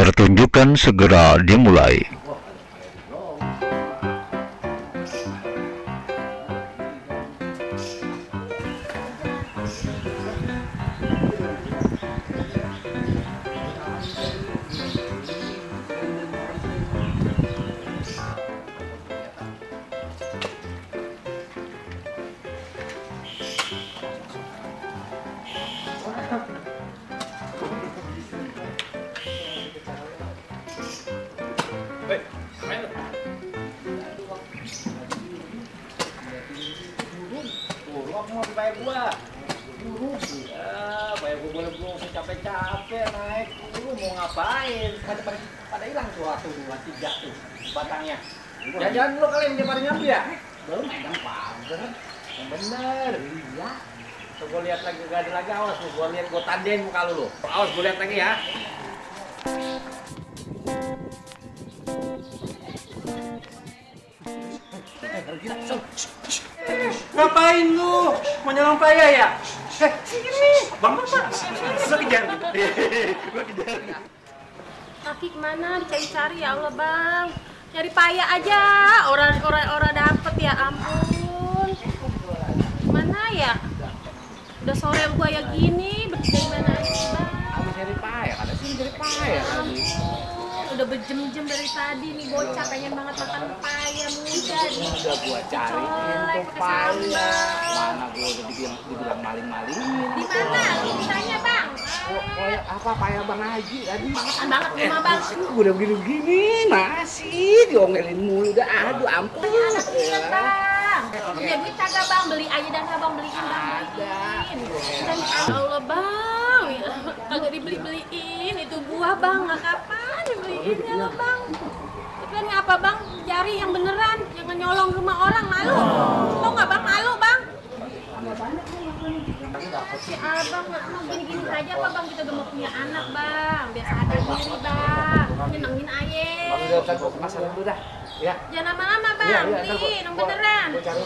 Pertunjukan segera dimulai. Mau bayar gua buru ya, bayar gua boleh belum capek-capek naik dulu mau ngapain pada hilang tuh satu dua tiga tuh batangnya. Jalan dulu kalian dia pada nyambi ya baru megang pagar yang bener. Iya tuh gua lihat lagi gak ada lagi, awas nih gua lihat gua tandain muka lu awas gua lihat lagi ya. Ngapain lu? Mau nyolong paya ya? Sini, bang. Gua kejar. Gua kejar. Kaki kemana? Dicari-cari ya Allah bang. Nyari paya aja. Orang dapet ya ampun. Mana ya? Udah sore gua ya gini. Dari mana aja bang? Kamu cari paya? Ada sih cari paya. Udah berjam-jam dari tadi nih bocah pengen banget makan paya muda nih. Udah gua cariin tuh paya. Mana gua udah dibilang maling-maling. Di mana? Ditanya bang. Paya apa paya Bang Haji tadi? Makan banget rumah bang. Gua udah begini masih diomelin mulu dah. Aduh ampun. Anak lihat bang. Punya duit kagak bang? Beli aja dan abang beliin bang. Beliin. Dan Allah bang. Kagak dibeli-beliin itu buah bang. Nggak kapan dibeliin ya lo bang. Tapi kan ngapa bang? Cari yang beneran. Jangan nyolong rumah orang, malu. Tau nggak bang? Malu bang. Si abang mau gini-gini aja apa bang? Kita udah mau punya anak bang. Biar sadar diri bang. Nyenengin ayah. Bang udah kan gua ke pasar dulu dah. Ya. Jangan lama-lama bang. Beliin yang beneran. Gua cari